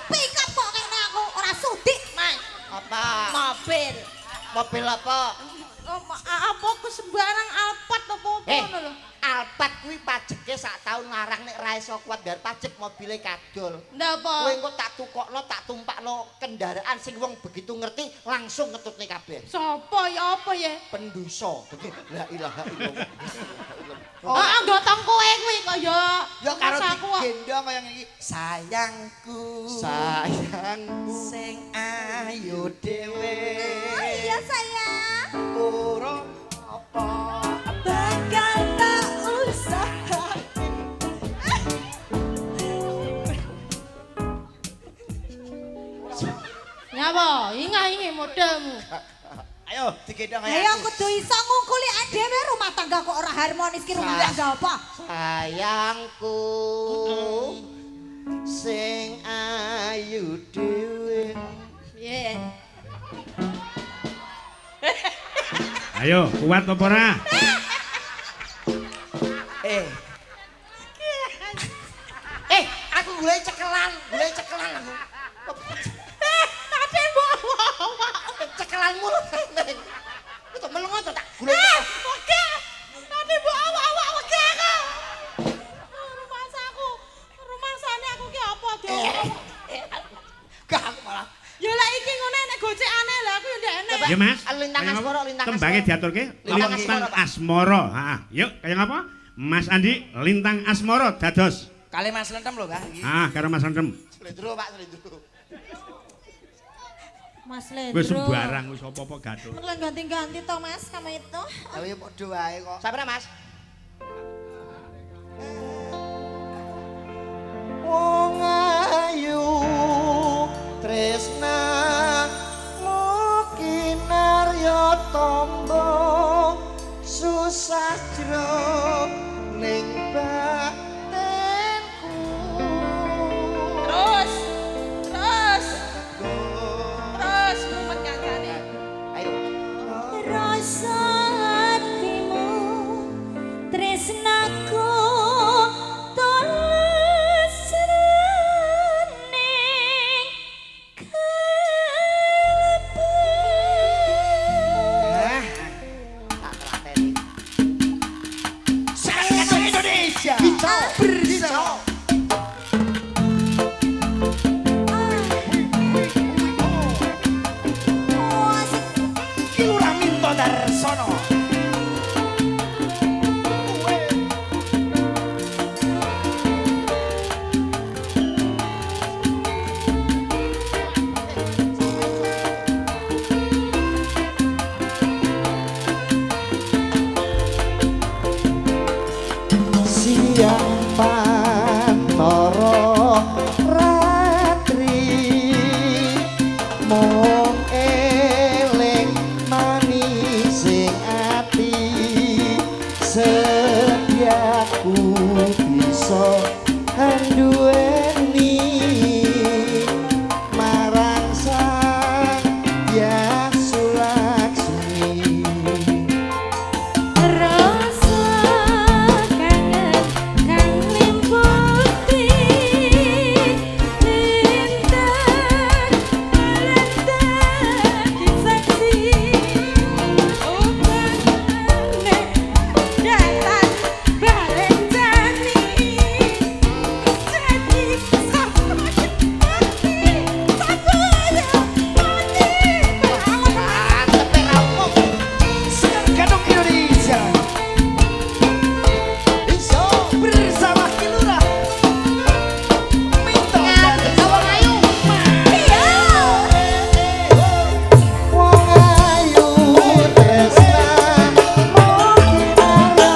Pick up kok kene aku ora sudi. Mas, Apa? mobil. Mobil apa? Oh, apa aku sembarang Alphard apa apa Eh, ngono lho. Alphard kuwi pajeke sak taun larang nek ra iso kuat bayar pajek mobile kadol. Ndak apa? Kowe engko tak tukokno, tak tumpakno kendaraan sing wong begitu ngerti langsung ngetutne kabeh. Sopo ya apa ya? Pendosa. La ilaha illallah. Oh, ah, gotong kowe kuwi kok ya. Ya karo Mas aku kok. digendong kaya ngene iki. Sayangku. Sayangku. Sing ayu dhewe. Oh iya sayang. Urung apa Bakal tak usah. Nyapa? Ingah-ingi modelmu. Ayo digendong kaya Ayo aku. kudu iso ngungkuli dhewe rumah tangga kok ora harmonis ki rumah tangga apa? Sayangku sing ayu dhewe. Piye? Ayo, kuat apa ora? Eh, Eh, aku golek cekelan, golek cekelan aku. Ate mbok awak. Cekelanmu lho. Neng. Itu melongo to tak golek. cekelan. Oke. Ate mbok awak-awak wegah aku. Rumah aku. Rumah sane aku ki apa, Dik? gak aku malah. Ya lah iki ngono nek gocekane lah aku ya ndek enek. Ya, Mas. Lintang Kaya ngapa? asmara, lintang Tembange asmara. diaturke Lintang lintang asmara, Pak. asmara. Heeh. Yuk, kaya ngapa? Mas Andi, lintang asmara dados. Kali Mas Lentem lho, Mbah iki. Ah, karo Mas Lentem. Slendro, Pak, slendro. Mas Lendro. Wis sembarang wis apa-apa gathuk. Mulai ganti-ganti toh Mas kamu itu. Lah ya padha wae kok. Sabar, Mas. Wong ayu tresnamu kinarya tombo susah jroning batinku. Terus. Terus. Terus mumet kancane. Ayo. Rasa hatimu tresnaku Anduweni marang Sang Hyang Sulaksmi. Rasa kangen kang limputi lintang dadi saksi upane datan bareng jani jadi sampai mati sampai mati. Mantep ra umum. Sekar Gadung Indonesia Iso. bersama Kilurah Minto dan Wong ayu. Iya. Wong ayu tresnamu kinarya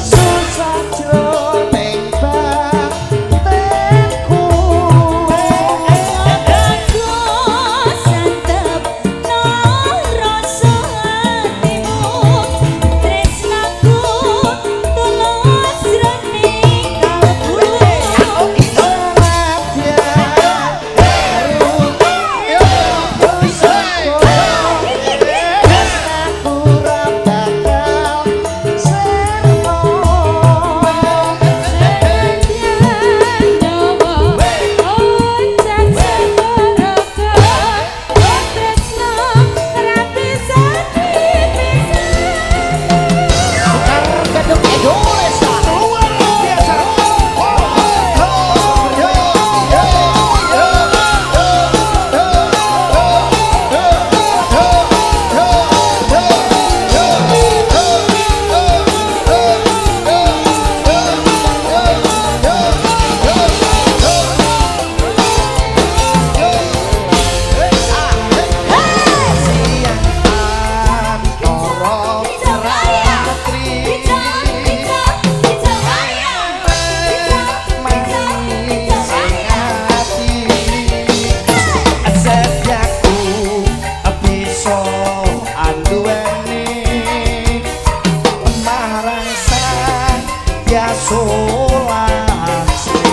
susah jroning batinku. Aku santep no rasa hatimu, tresnaku tulus jroning kalbu. Luar biasa. Setiaku bisa anduweni marang Sang Hyang Sulaksmi.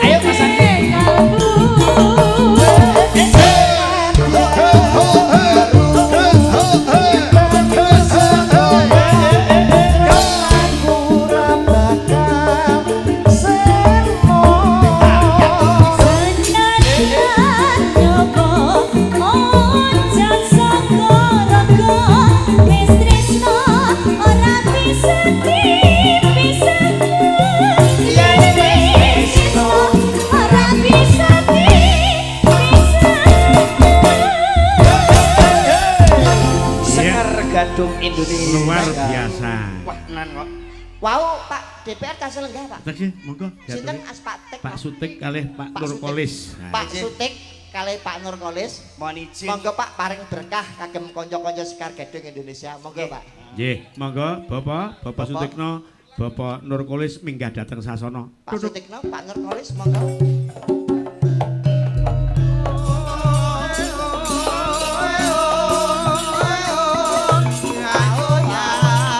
Ayo, Mas Andi. Sekar Gadung Indonesia. Luar biasa. Wah, tenan kok. Wow, Pak DPR tasih lenggah, Pak. Tegih, monggo. Sinten diaturi. as Pak Tek? Pak Sutik kalih Pak Pak Sutik. Nurkolis. Nah, Pak Sutik kalih Pak Nurkolis. Mohon izin. Monggo Pak paring berkah kagem kanca-kanca Sekar Gadung Indonesia. Monggo Pak. Nggih, monggo Bapak, Bapak Bapak. Sutikno, Bapak Nurkolis minggah dhateng sasana. Pak Sutikno, Pak Nurkolis monggo.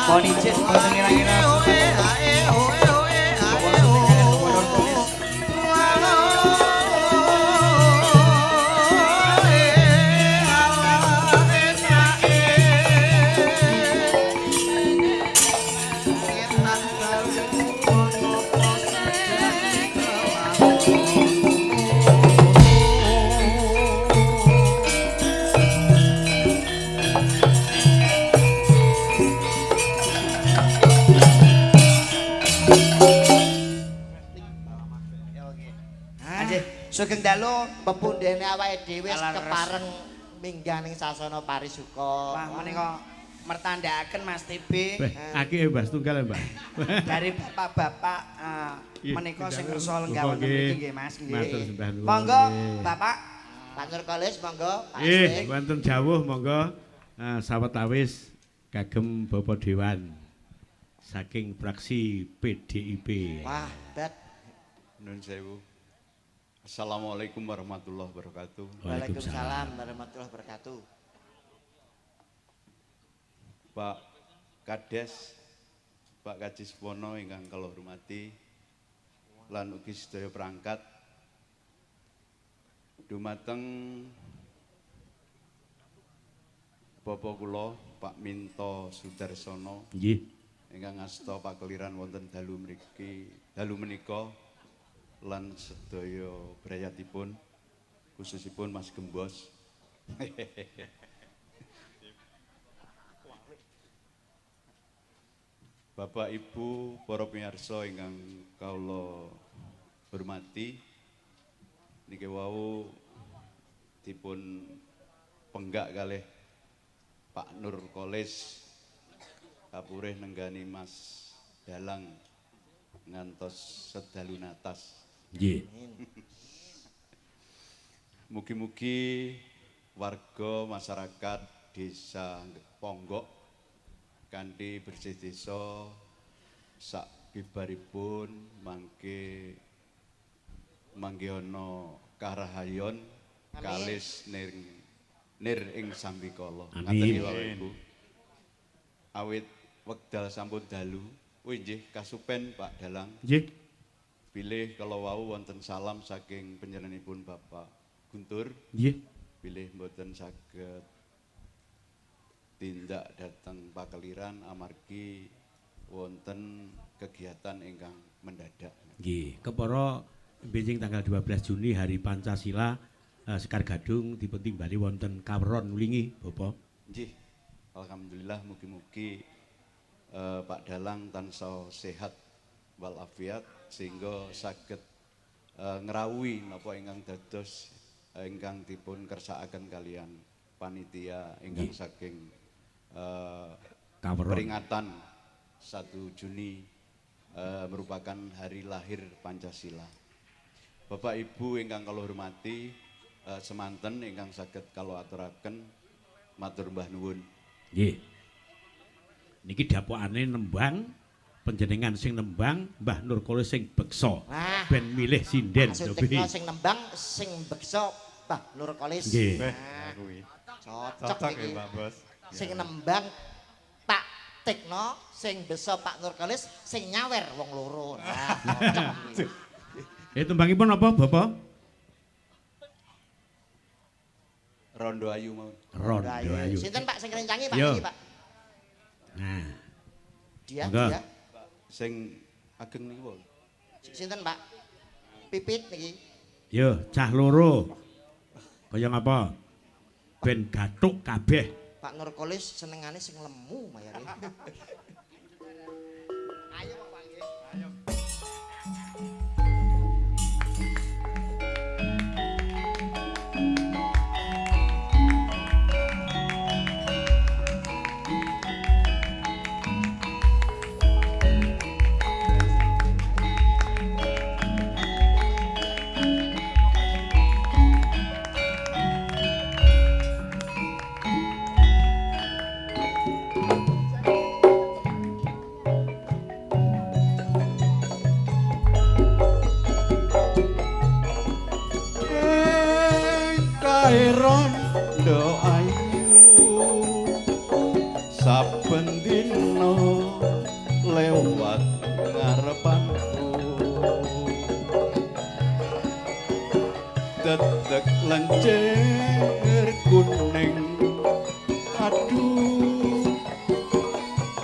Mohon izin boten ngira-ngira. Bapak Sutik kalih Bapak Nurkolis. Wong Sugeng dalu Pepundhene awake dhewe wis Alah, kepareng minggah ning sasana parisuka. Wah, menika mertandakaken Mas TB Weh, akeh Mbah setunggal ya, Mbah. dari bapak-bapak menika sing kersa lenggah wonten mriki nggih Mas nggih. Matur sembah nuwun. Monggo Bapak. Pak Nurkolis monggo, Pak Nggih, Asik. wonten jawuh monggo sawetawis kagem Bapak Dewan saking fraksi PDIP. Wah, bet. Nun sewu. Assalamualaikum warahmatullahi wabarakatuh. Waalaikumsalam warahmatullahi wabarakatuh. Pak Kades, Pak Kaji Supono ingkang kula hormati lan ugi sedaya perangkat dumateng Bapak kula Pak Minto Sudarsono Nggih. ingkang asta pakeliran wonten dalu mriki, dalu menika lan sedaya brayatipun khususipun Mas Gembos. Bapak Ibu para pamirsa ingkang kawula hormati, niki wau dipun penggak kalih Pak Nur Kolis kapurih nenggani Mas Dalang ngantos sedalu natas. Nggih. Mugi-mugi warga masyarakat desa Ponggok kanthi bersih desa sak bibaripun mangke manggihana karahayon kalis nir nir ing sambikala. Amin. Ngaten nggih Bapak Ibu. Awit wekdal sampun dalu, nggih kasupen Pak Dalang. Nggih. Bilih kala wau wonten salam saking panjenenganipun Bapak Guntur. Nggih. Bilih mboten saged tindak dateng pakeliran amargi wonten kegiatan ingkang mendadak. Nggih, kepara benjing tanggal 12 Juni Hari Pancasila Sekar Gadung dipun timbali wonten Kawron Wlingi, Bapak. Nggih. Alhamdulillah mugi-mugi Pak Dalang tansah sehat walafiat sehingga saged ngrawuhi napa ingkang dados ingkang dipun kersakaken kalian panitia ingkang saking Kawron. peringatan 1 Juni merupakan hari lahir Pancasila. Bapak Ibu ingkang kula hormati, semanten ingkang saged kula aturaken matur mbah nuwun. Nggih. Niki dapukane nembang panjenengan sing nembang, Mbah Nur Kolis sing beksa. Wah. Ben milih sinden. Pak Sutikno sing nembang, sing beksa Mbah Nur Kolis. Nggih. Nah, Kuwi. cocok Cocok ya, iki. Pak Bos. Sing nembang Pak Tikno, sing beksa Pak Nur Kolis, sing nyawer wong loro. Nah, cocok iki. Tembangipun apa, Bapak? Rondo Ayu mau. Rondo Ayu. Sinten Pak sing ngrencangi Pak Yo. iki Pak? Nah, Dia, Monggo. dia. Sing ageng niku. Sinten Pak? Pipit niki. Yo, cah loro. Kaya ngapa? Ben gathuk kabeh. Pak Nur Kolis senengane sing lemu mayare. Ayo Pak nggih. Ayo. Rondo ayu saben dina lewat ngarepanku tetek lencir kuning aduh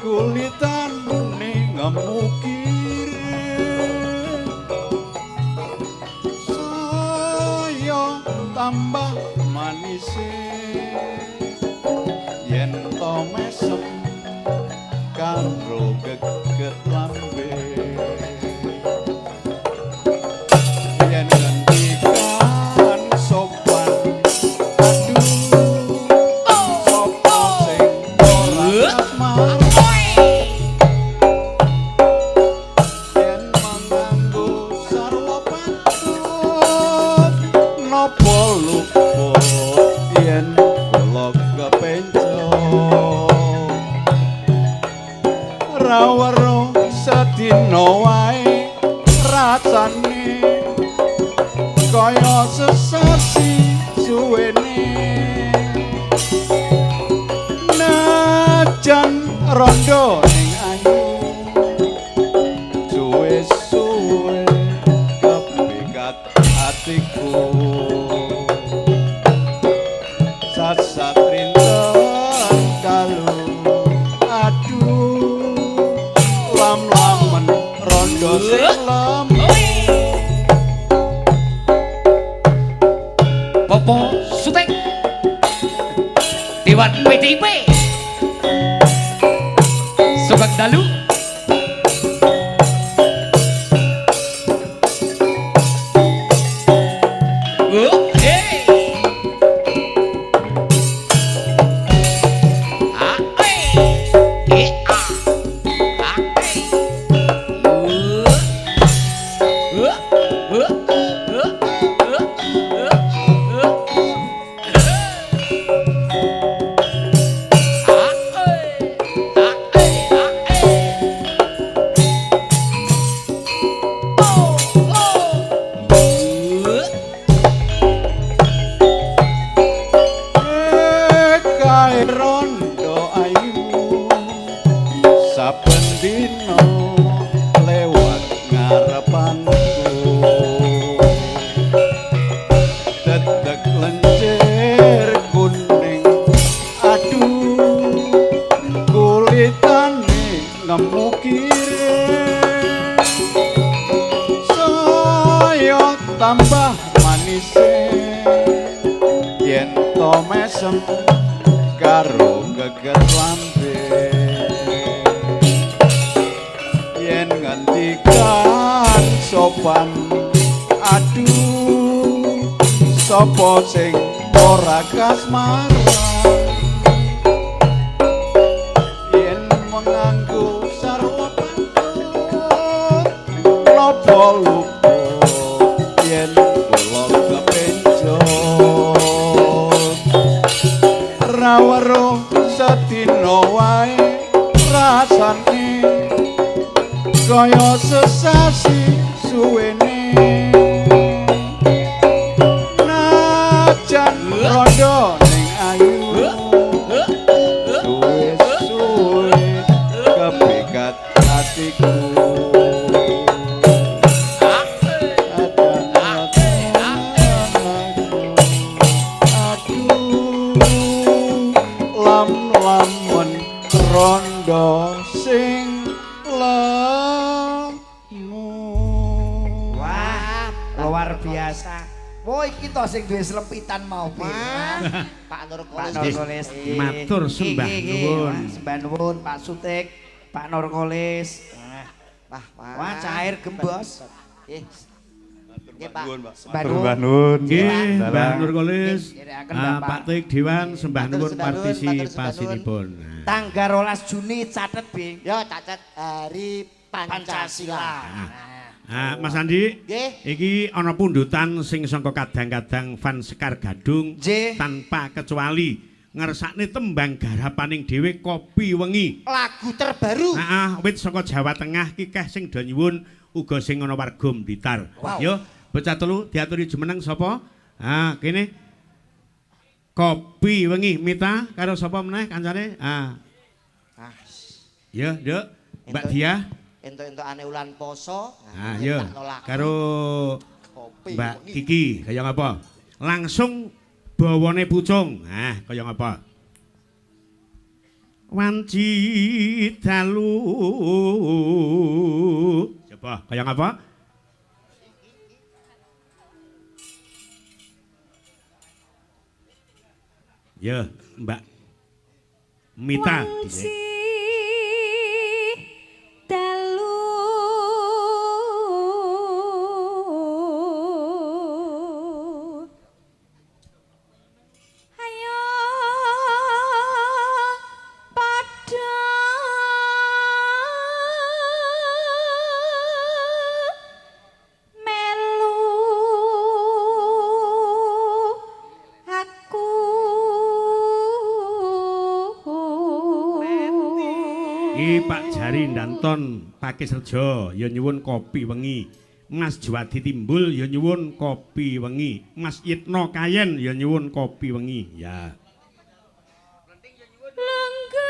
kulitane ngemukire saya tambah manise yen to mesem karo geget lambe yen ngendika Rasane kaya sesasi suwene, najan rondo ning ayu suwe-suwe kepikat atiku. Sasat rinten dalu aduh lam-lamen rondo sing lemu. Popo Sutek Dewan PDIP Sugeng Dalu. Oh, hey. Ah, eh. Eh, ah. Ah, eh. Uh. Uh, uh, uh, uh, uh, uh. Ah, eh. Ah, eh, ah, eh. Oh, oh. Kae rondo ayu saben dina lewat ngarepanku, dedeg lencir kuning aduh kulitane nemu kire, saya tambah manise yen to mesem karo geget lambe, yen ngendikan sopan aduh sapa sing ora kasmaran, yen menganggo sarwa pantut lopo lupa yen kula kepencut rawero sedina wae rasane kaya sesasi suwene, najan rondo ning ayu suwe-suwe kepikat atiku. Aduh lam-lamun rondo sing lemu. Wah, luar biasa. Wah, iki to sing duwe slempitan mau, Bi. Pak Nur Pak Kolis. Nurkolis. Matur sembah nuwun. Sembah nuwun Pak Sutik, Pak Nurkolis. Wah, wah. Wah, cair gembos. Nggih. Nggih, Pak. Sembah Sembah nuwun. nuwun. Nggih, Dalang. Mbah Nurkolis. Nggih, Ah, Bapak. Pak Tik Dewan sembah Matur nuwun sembah nuwun, matur sembah nuwun. partisipasinipun. Nah. Tanggal 12 Juni catet, Bi. Ya, cacat Hari Pancasila. Ah, Mas Andi, Nggih. iki ana pundutan sing saka kadang-kadang fan Sekar Gadung Nggih. tanpa kecuali ngersakne tembang garapaning dhewe Kopi Wengi. Lagu terbaru. Heeh, wit saka Jawa Tengah ki keh sing do nyuwun uga sing ana warga Blitar. Wow. Yo, bocah telu diaturi jumeneng sapa? Ah, kene. Kopi Wengi Mita karo sapa meneh kancane? Ah. Ah, Ya, Nduk. Mbak Diah. Entuk-entukane ulan poso. Ah, yo. tak nolak. Karo Kopi Mbak wengi. Kiki kaya ngapa? Langsung bawane pucung. Ah, kaya ngapa? Wanci dalu. Coba kaya ngapa? Ya, Mbak Mita. Wanci dalu ayo padha melu aku. Iki Pak Jari Danton Pakisrejo ya nyuwun kopi wengi. Mas Juwadi Timbul ya nyuwun kopi wengi. Mas Yitno Kayen ya nyuwun kopi wengi. Ya. Lungguh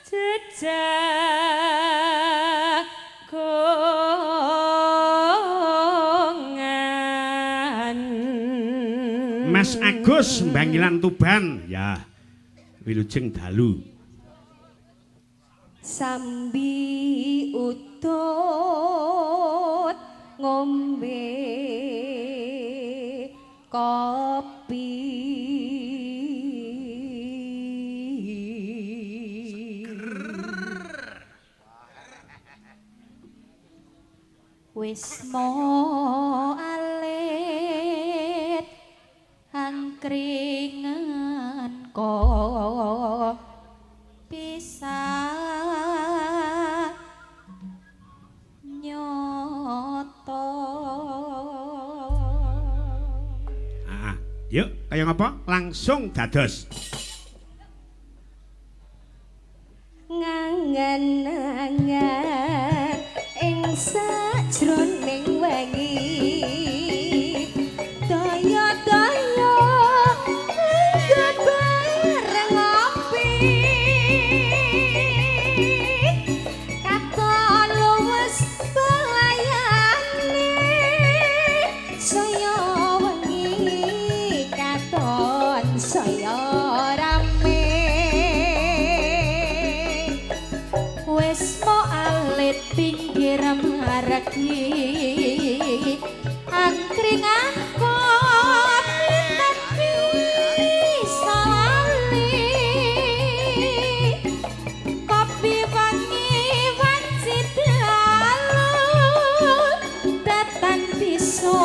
jejak kongan. Mas Agus Bangilan Tuban ya. Wilujeng dalu. Sambi utut ngombe kopi. Wis mo alit angkringan kok bisa nyoto. Ah, yuk kaya ngapa? Langsung dados. Ngangen-angen ing sajroning wengi, daya-daya lungguh bareng ngopi, katon luwes pelayane saya wengi, katon saya rame. Wis mo alit pinggir margi, angkringan kopi tapi lali, kopi wangi wanci dalu datan bisa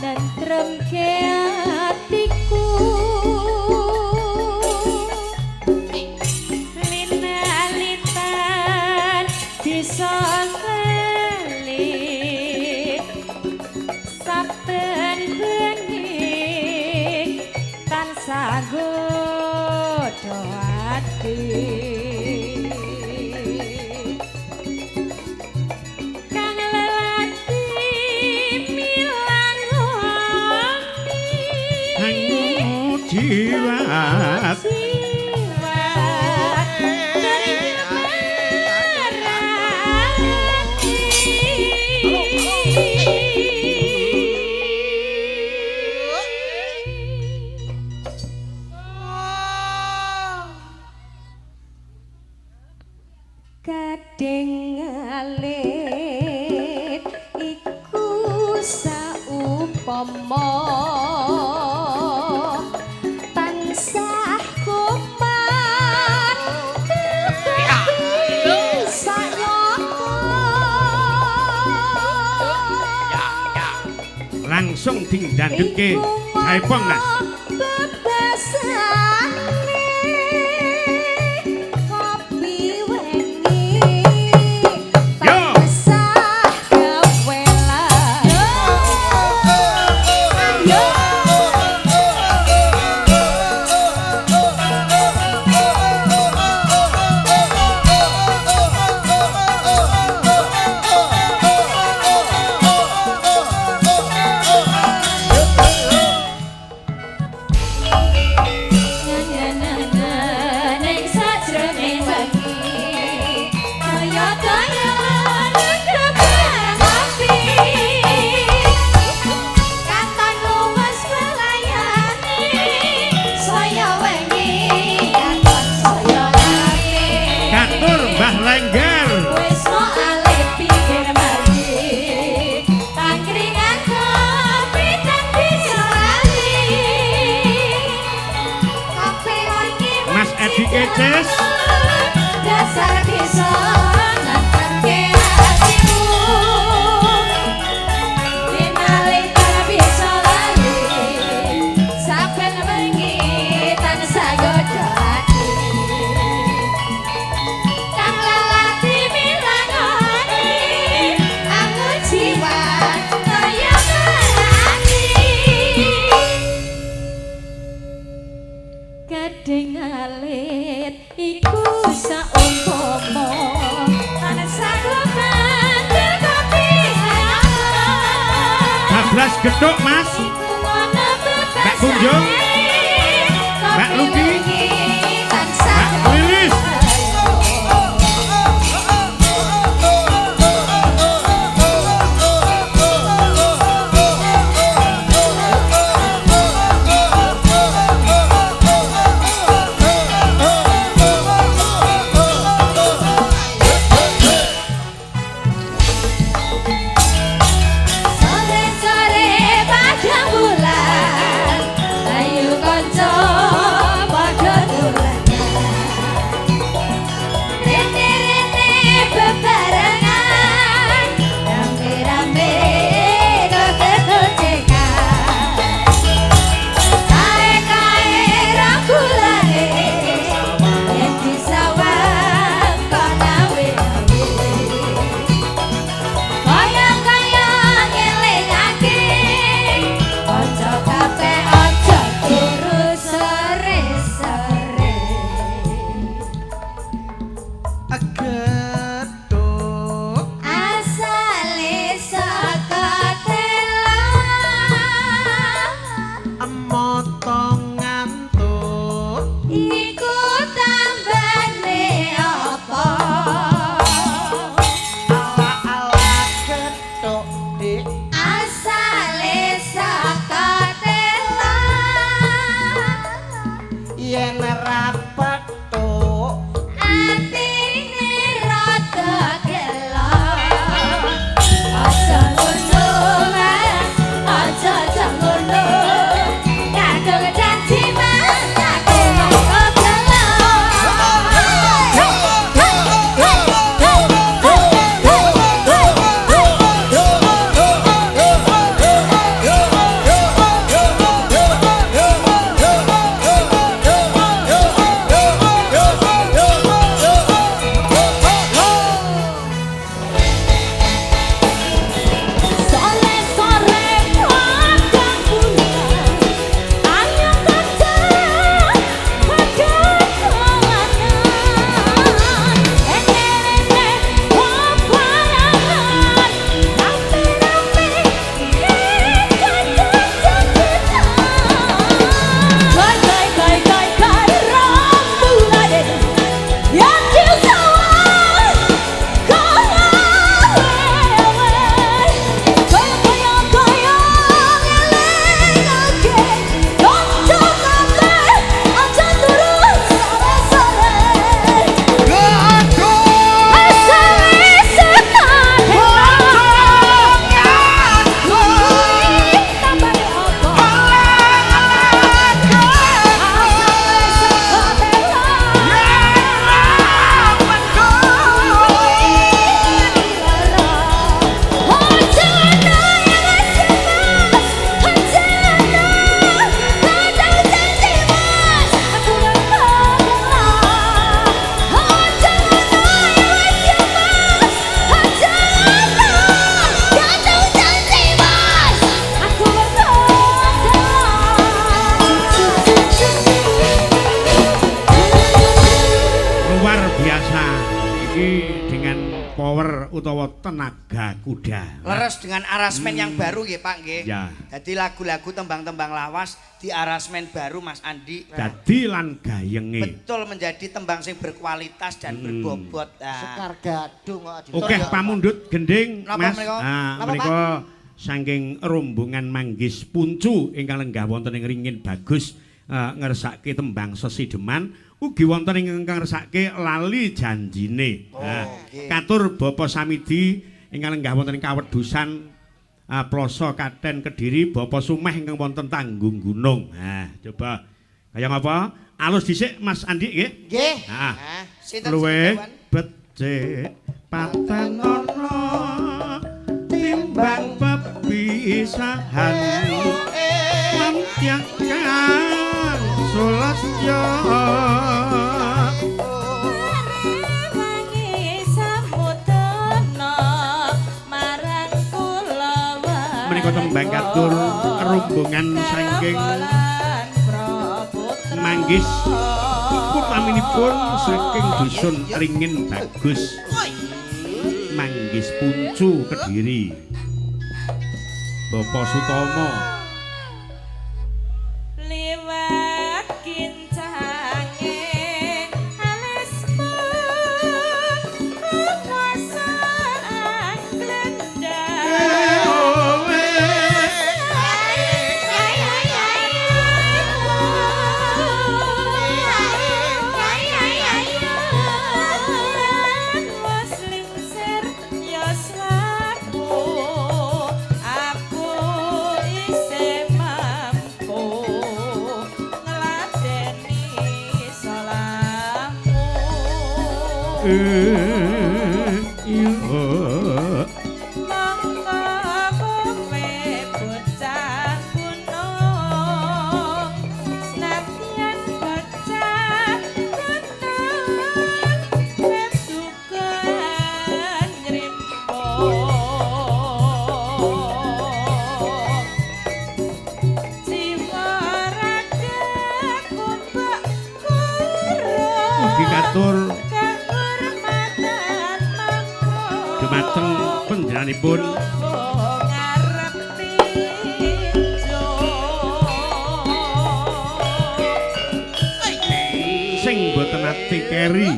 nentremke atiku. Linalitan bisa ngelih saben bengi tansah nggodha ati. Kang lelati milang ati Hangu jiwat. jiwat Kadeng alit iku saupama tansah kumat tetapi sayata. Langsung dingdandutke Jaipong, Mas. Bebasane kopi wengi Yo. tansah kewela. Yo. Gethuk Mas. Mbak Kunjung. Mbak Luki. Mbak Lilis. Sore-sore padang bulan, ayo kanca padha dolanan. Rene-rene bebarengan, rame-rame kekegocekan. Kae-kae ragulane, yen disawang kok nawe-nawe. Kaya-kaya ngelingake kanca kabeh aja turu sore-sore. Gethuk. Asale saka tela, Motong ngantuk. iku tambane apa? Ala-ala gethuk, Dik. Asale saka tela, Yen ra petuk. atine rada gelo. Aja ngono Mas, aja aja ngono. Kadung janji Mas, aku mongko gelo. Sore-sore padang bulan, ayo kanca padha dolanan. Rene-rene bebarengan, rame-rame kekegocekan. Kai kai kai kai kai rambulane, yen disawang kok nawe-nawe. Kaya kaya ngelingake kanca kabeh aja turu sore-sore. Asale saka tela, kuwi tambane apa? Asale saka tela, Luar biasa. Iki dengan power utawa tenaga kuda. Leres dengan arrangement yang baru nggih Pak nggih. Ya. Dadi lagu-lagu tembang-tembang lawas di arrangement baru Mas Andi. Dadi lan gayenge. Betul menjadi tembang sing berkualitas dan berbobot. Nah. Sekar Gadung kok. Oke, pamundhut gending Napa Mas. menika? Ah, Napa, menika saking rombongan Manggis Puncu ingkang lenggah wonten ing Ringin Bagus ngersake tembang sesideman ugi wonten ingkang ngersake lali janjine. Nah, nggih. katur Bapak Samidi ingkang lenggah wonten ing Kawedusan Ploso Katen Kediri, Bapak Sumeh ingkang wonten Tanggung Gunung. Nah, coba kaya ngapa? Alus dhisik Mas Andi nggih. Nggih. Ah. Ah. Sinten Luwih sing kawan? becik paten ana timbang pepisahan lan kang sulastya. Menika tembang katur rombongan saking Manggis utaminipun saking dusun Ringin Bagus Manggis Puncu Kediri. Bapak Sutomo. Liwat kincange alismu kuasaan glendang. Aku isih mampu ngladeni salahmu. Mongko kowe bocah gunung, senadyan bocah gunung, wedukan ngrimpo. Jiwa raga kumbak kurung. Ugi katur Kahormatan mampu. dumateng panjenenganipun Ngarep tinjo. sing boten ati keri.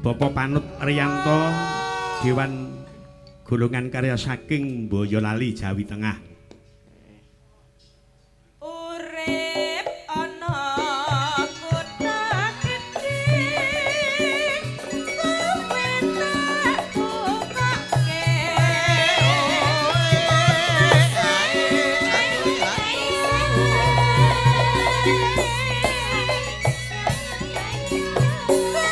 Bapak Panut Riyanto Dewan Golongan Karya saking Boyolali Jawi Tengah. Urip ana kutha gedhe, kowe tak bukakke.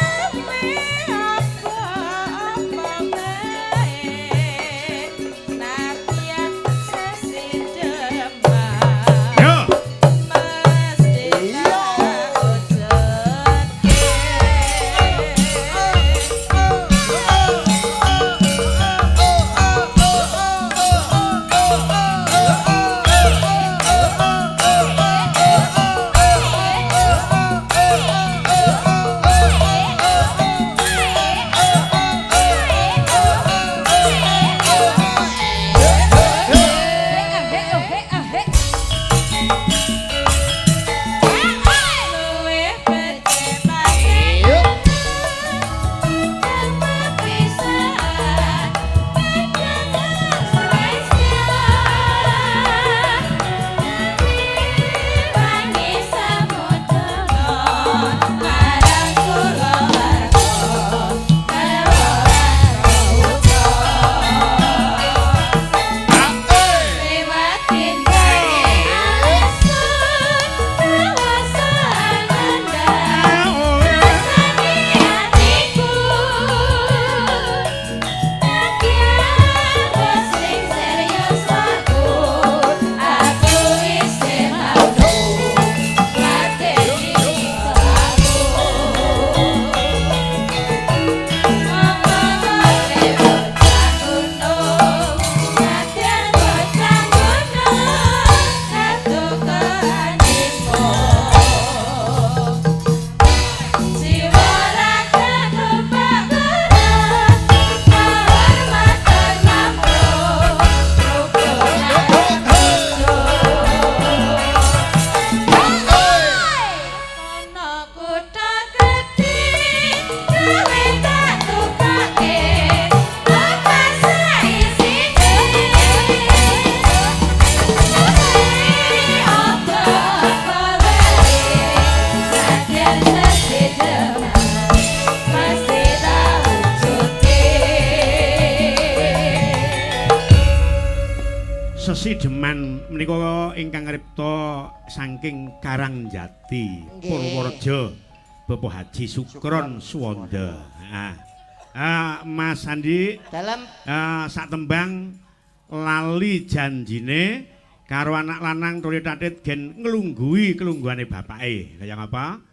Kowe apa-apa bae, nadyan sesideman. Yo. Mesti tak ujudke. Luwih becik Sesideman menika ingkang ripta saking Karangjati, Nggih. Purworejo, Bapak Haji Sukron Suwanda. Heeh. Mas Andi, Dalam sak tembang lali janjine karo anak lanang tole tatit gen nglungguhi kelungguhane bapake. Kaya ngapa?